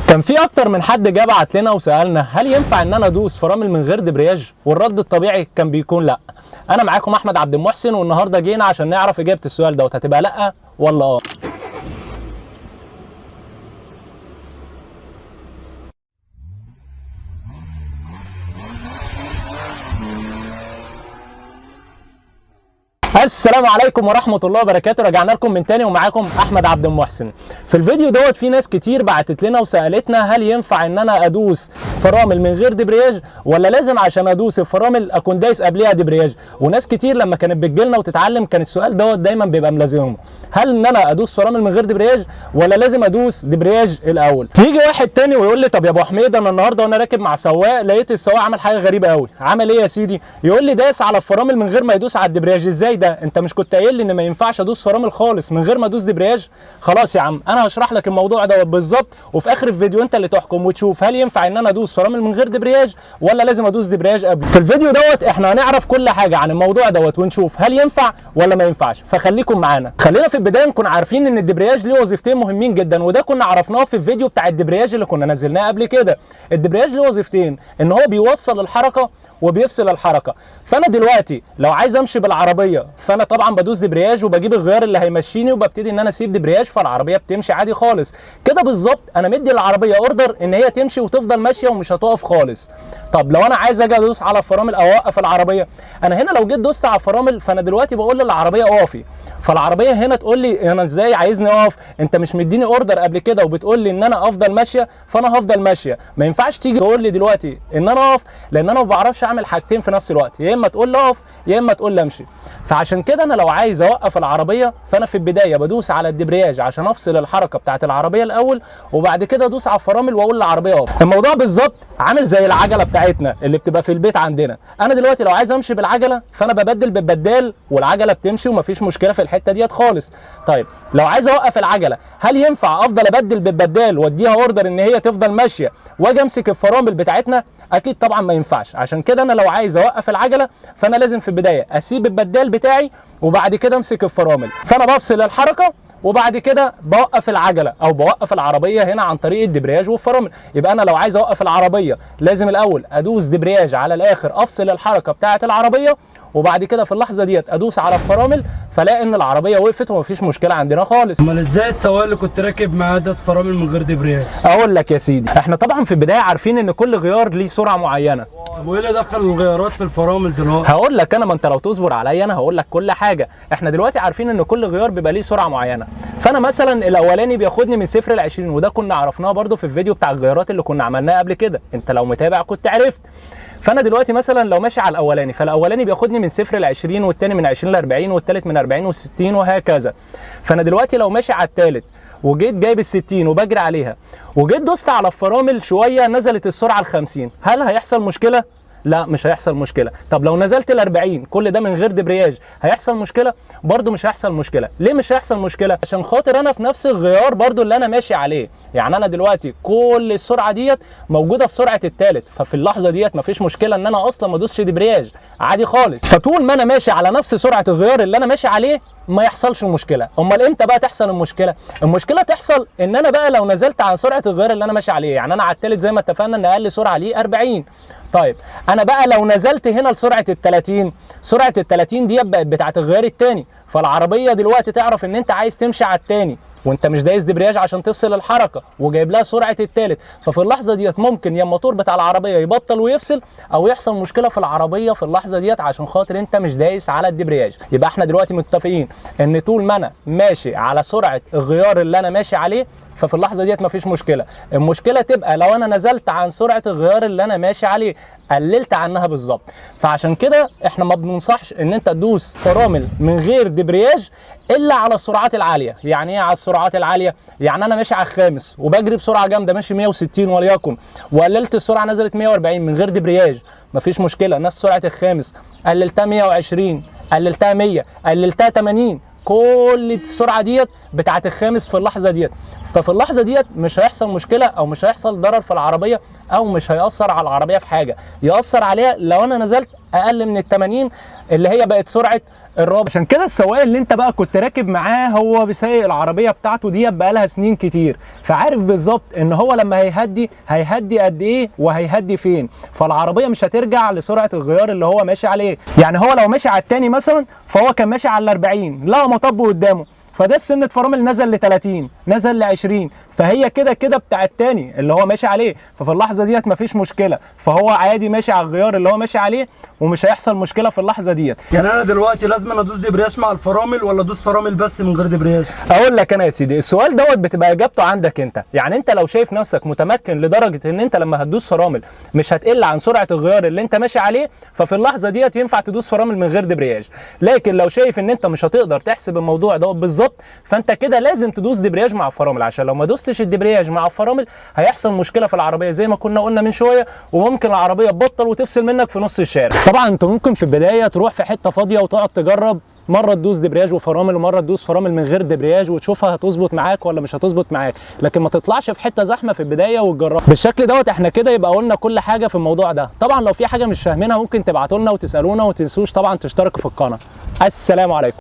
كان في اكتر من حد جه بعت لنا وسالنا هل ينفع ان انا ادوس فرامل من غير دبرياج؟ والرد الطبيعي كان بيكون لا. انا معاكم احمد عبد المحسن، والنهارده جينا عشان نعرف اجابه السؤال دوت، هتبقى لا ولا اه. السلام عليكم ورحمة الله وبركاته. رجعنا لكم من تاني ومعاكم احمد عبد المحسن. في الفيديو دوت في ناس كتير بعتت لنا وسالتنا هل ينفع ان انا ادوس فرامل من غير دبرياج ولا لازم عشان ادوس الفرامل اكون دايس قبليها دبرياج؟ وناس كتير لما كانت بتجيلنا وتتعلم كان السؤال دوت دايما بيبقى ملازمهم، هل ان انا ادوس فرامل من غير دبرياج ولا لازم ادوس دبرياج الاول؟ يجي واحد تاني ويقول لي طب يا ابو حميد انا النهارده وانا راكب مع سواق لقيت السواق عمل حاجة غريبة قوي. عمل ايه يا سيدي؟ يقول لي داس على الفرامل من غير ما يدوس على الدبرياج. ازاي ده؟ انت مش كنت قايل لي ان ما ينفعش ادوس فرامل خالص من غير ما ادوس دبرياج؟ خلاص يا عم انا هشرح لك الموضوع ده بالظبط، وفي اخر الفيديو انت اللي تحكم وتشوف هل ينفع ان انا ادوس فرامل من غير دبرياج ولا لازم ادوس دبرياج قبل. في الفيديو دوت احنا هنعرف كل حاجة عن الموضوع دوت ونشوف هل ينفع ولا ما ينفعش، فخليكم معانا. خلينا في البداية نكون عارفين ان الدبرياج ليه وظيفتين مهمين جدا، وده كنا عرفناه في الفيديو بتاع الدبرياج اللي كنا نزلناه قبل كده. الدبرياج ليه وظيفتين، ان هو بيوصل الحركة وبيفصل الحركة. فانا دلوقتي لو عايز امشي بالعربية فانا طبعا بدوس دبرياج وبجيب الغيار اللي هيمشيني وببتدي ان انا اسيب دبرياج، فالعربيه بتمشي عادي خالص. كده بالظبط انا مدي العربية order ان هي تمشي وتفضل ماشية ومش هتقف خالص. طب لو انا عايز اجي ادوس على الفرامل او اوقف العربية، انا هنا لو جيت دوست على الفرامل فانا دلوقتي بقول للعربية اقفي، فالعربيه هنا تقول لي انا ازاي عايزني اقف؟ انت مش مديني order قبل كده وبتقول لي ان انا افضل ماشية، فانا هفضل ماشية. ما ينفعش تيجي تقول لي دلوقتي ان انا اقف، لان انا ما بعرفش اعمل حاجتين في نفس الوقت، يا اما تقول لي اقف يا اما تقول لي امشي. فعشان كده انا لو عايز اوقف العربية فانا في البداية بدوس على الدبرياج عشان افصل الحركة بتاعه العربية الاول، وبعد كده ادوس على الفرامل واقول للعربية اقف. الموضوع بالظبط عامل زي العجلة بتاعتنا اللي بتبقى في البيت عندنا. انا دلوقتي لو عايز امشي بالعجله فانا ببدل بالبدال والعجلة بتمشي ومفيش مشكلة في الحتة ديت خالص. طيب لو عايز اوقف العجلة هل ينفع افضل ابدل بالبدال واديها order ان هي تفضل ماشية واجي امسك الفرامل بتاعتنا؟ اكيد طبعا ما ينفعش. عشان كده انا لو عايز اوقف العجلة فانا لازم في البداية اسيب البدال بتاعي وبعد كده امسك الفرامل، فانا بفصل الحركة وبعد كده بوقف العجلة او بوقف العربية هنا عن طريق الدبرياج والفرامل. يبقى انا لو عايز اوقف العربية لازم الاول ادوس دبرياج على الاخر، افصل الحركة بتاعه العربية، وبعد كده في اللحظة ديت ادوس على الفرامل فلاقي ان العربية وقفت ومفيش مشكلة عندنا خالص. امال ازاي السواق اللي كنت راكب معاه داس فرامل من غير دبرياج؟ اقول لك يا سيدي، احنا طبعا في البداية عارفين ان كل غيار ليه سرعة معينة. طب وايه اللي دخل الغيارات في الفرامل دلوقتي؟ هقول لك انا، ما انت لو تصبر عليا انا هقول لك كل حاجة. احنا دلوقتي عارفين ان كل غيار بيبقى ليه سرعة معينة، فانا مثلا الاولاني بياخدني من 0 ل 20، وده كنا عرفناه برده في الفيديو بتاع الغيارات اللي كنا عملناه قبل كده، انت لو متابع كنت عرفت. فانا دلوقتي مثلا لو ماشي على الاولاني فالاولاني بياخدني من 0 ل 20، والثاني من 20 ل 40، والثالث من 40 و60 وهكذا. فانا دلوقتي لو ماشي على الثالث وجيت جايب ال 60 وبجري عليها وجيت دوست على الفرامل شوية نزلت السرعة ل 50، هل هيحصل مشكلة؟ لا مش هيحصل مشكلة. طب لو نزلت ال 40 كل ده من غير دبرياج هيحصل مشكلة؟ برده مش هيحصل مشكلة. ليه مش هيحصل مشكلة؟ عشان خاطر انا في نفس الغيار برده اللي انا ماشي عليه، يعني انا دلوقتي كل السرعة ديت موجودة في سرعة الثالث، ففي اللحظة ديت مفيش مشكلة ان انا اصلا ما ادوسش دبرياج عادي خالص. فطول ما انا ماشي على نفس سرعة الغيار اللي انا ماشي عليه ما يحصلش مشكلة. امال امتى بقى تحصل المشكلة؟ المشكلة تحصل ان انا بقى لو نزلت عن سرعة الغيار اللي انا ماشي عليه، يعني انا على الثالث زي ما اتفقنا ان اقل سرعة ليه 40. طيب انا بقى لو نزلت هنا لسرعه ال 30، سرعة ال 30 دي بقت بتاعه الغيار الثاني، فالعربيه دلوقتي تعرف ان انت عايز تمشي على الثاني وانت مش دايس دبرياج عشان تفصل الحركة وجايب لها سرعة الثالث، ففي اللحظة ديت ممكن يا الموتور بتاع العربية يبطل ويفصل او يحصل مشكلة في العربية في اللحظة ديت عشان خاطر انت مش دايس على الدبرياج. يبقى احنا دلوقتي متفقين ان طول ما انا ماشي على سرعة الغيار اللي انا ماشي عليه ففي اللحظة ديت مفيش مشكلة. المشكلة تبقى لو انا نزلت عن سرعة الغيار اللي انا ماشي عليه، قللت عنها بالظبط. فعشان كده احنا ما بننصحش ان انت تدوس فرامل من غير دبرياج الا على السرعات العالية. يعني ايه على السرعات العالية؟ يعني انا ماشي على الخامس وبجري بسرعة جامدة، ماشي 160 وليكن، وقللت السرعة نزلت 140 من غير دبرياج، مفيش مشكلة، نفس سرعة الخامس، قللتها 120، قللتها 100، قللتها 80، كل السرعة ديت بتاعت الخامس في اللحظة ديت. ففي اللحظة ديت مش هيحصل مشكلة او مش هيحصل ضرر في العربية او مش هيأثر على العربية في حاجة. يأثر عليها لو انا نزلت اقل من ال 80 اللي هي بقت سرعة الرابع. عشان كده السواق اللي انت بقى كنت راكب معاه هو بيسايق العربية بتاعته دي بقالها سنين كتير، فعارف بالظبط ان هو لما هيهدي هيهدي قد ايه وهيهدي فين، فالعربيه مش هترجع لسرعه الغيار اللي هو ماشي عليه. يعني هو لو ماشي على التاني مثلا، فهو كان ماشي على 40، لقى مطب قدامه، فده سنة فرامل نزل ل 30، نزل ل 20، فهي كده كده بتاع التاني اللي هو ماشي عليه، ففي اللحظة ديت مفيش مشكلة، فهو عادي ماشي على الغيار اللي هو ماشي عليه ومش هيحصل مشكلة في اللحظة ديت. يعني انا دلوقتي لازم أنا ادوس دبرياج مع الفرامل ولا ادوس فرامل بس من غير دبرياج؟ اقول لك انا يا سيدي، السؤال دوت بتبقى اجابته عندك انت. يعني انت لو شايف نفسك متمكن لدرجة ان انت لما هتدوس فرامل مش هتقل عن سرعة الغيار اللي انت ماشي عليه، ففي اللحظة ديت ينفع تدوس فرامل من غير دبرياج. لكن لو شايف ان انت مش هتقدر تحسب الموضوع دوت بالظبط، فانت كده لازم تدوس دبرياج مع الفرامل، عشان لو ما دوستش الدبرياج مع الفرامل هيحصل مشكلة في العربية زي ما كنا قلنا من شوية، وممكن العربية تبطل وتفصل منك في نص الشارع. طبعا انت ممكن في البداية تروح في حتة فاضية وتقعد تجرب، مرة تدوس دبرياج وفرامل ومرة تدوس فرامل من غير دبرياج، وتشوفها هتظبط معاك ولا مش هتظبط معاك، لكن ما تطلعش في حتة زحمة في البداية وتجرب بالشكل دوت. احنا كده يبقى قلنا كل حاجة في الموضوع ده. طبعا لو في حاجة مش فاهمينها ممكن تبعتوا لنا وتسالونا، وما تنسوش طبعا تشتركوا في القناة. السلام عليكم.